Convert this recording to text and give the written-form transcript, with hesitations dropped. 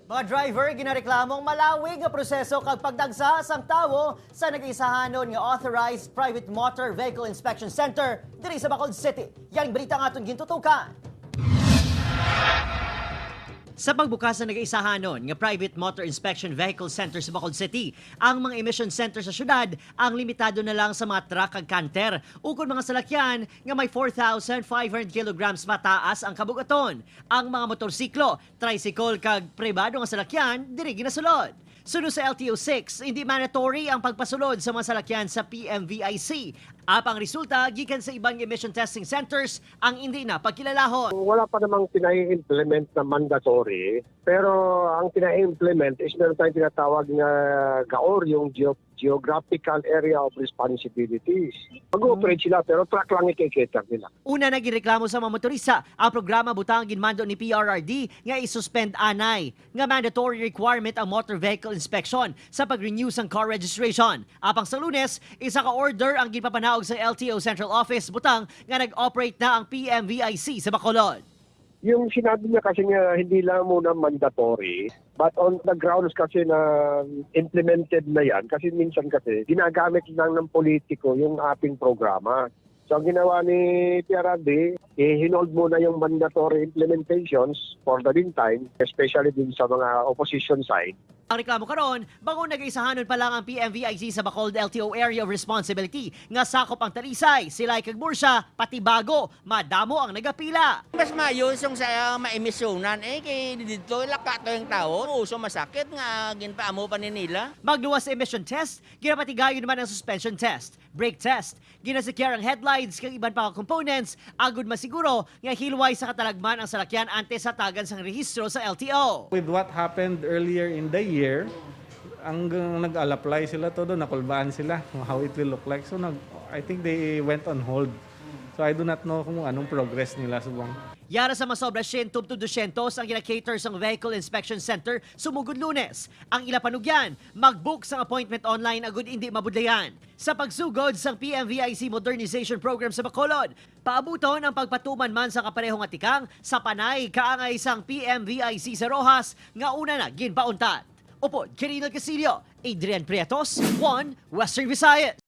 Mga driver ginareklamong malawig nga proseso kag pagdagsa sang tawo sa nag-iisahanon nga Authorized Private Motor Vehicle Inspection Center diri sa Bacolod City. Yang balita nga aton gintutukan. Sa pagbukas ng nag-iisahanon nga Private Motor Inspection Vehicle Center sa Bacolod City, ang mga emission center sa syudad ang limitado na lang sa mga truck kag canter ukon mga salakyan nga may 4,500 kilograms mataas ang kabugaton. Ang mga motorsiklo, tricycle kag pribado nga salakyan diri ginasulod. Sunod sa LTO 6, hindi mandatory ang pagpasulod sa mga salakyan sa PMVIC. Apang resulta, gikan sa ibang emission testing centers ang hindi na pagkilalahon. Wala pa namang pinai-implement na mandatory, pero ang pinai-implement is meron tayong tinatawag na GAOR, yung Geographical Area of Responsibilities. Mag-ooperate sila pero truck lang ike-cater nila. Una na gireklamo sa mga motorista ang programa butang ginmando ni PRRD nga i-suspend anay nga mandatory requirement ang motor vehicle inspection sa pag-renew sang car registration. Apang sa Lunes, isa ka order ang ginpapanaog sa LTO Central Office butang nga nag-operate na ang PMVIC sa Bacolod. Yung sinabi niya kasi nga hindi lang muna mandatory, but on the grounds kasi na implemented na yan, kasi minsan kasi ginagamit lang ng politiko yung ating programa. So ang ginawa ni PRRD, eh, hinold muna yung mandatory implementations for the meantime, especially din sa mga opposition side. Ang reklamo karon, bago nag-isahanon pa lang ang PMVIC sa Bacolod LTO Area of Responsibility nga sakop ang Talisay, Silay kag Murcia, pati Bago, madamo ang nagapila. Mas mayo yung sa maemisyonan eh kay dito laka to yung tao. Uso masakit nga ginpaamo pa ni nila. Magluwas sa emission test, ginapatigayon naman ang suspension test, brake test, ginasecure ang headlights kag iban pa ka components, agud masiguro nga hilway sa katalagman ang salakyan antes sa tagan sang rehistro sa LTO. With what happened earlier in the year, ang nag-apply sila todo, nakulbaan sila kung how it will look like. So I think they went on hold. So I do not know kung anong progress nila subong. Yara sa masobra 100 to 200 ang gina-cater sang Vehicle Inspection Center sumugod Lunes. Ang ila panugyan, mag-book sang appointment online agud hindi mabudlayan. Sa pagsugod sang PMVIC Modernization Program sa Bacolod, paabuton ang pagpatuman man sa kaparehong atikang sa panay kaangay sang PMVIC sa Roxas nga una na ginpauntat. Upod, Quirino Casillo, Adrian Prietos, 1 Western Visayas.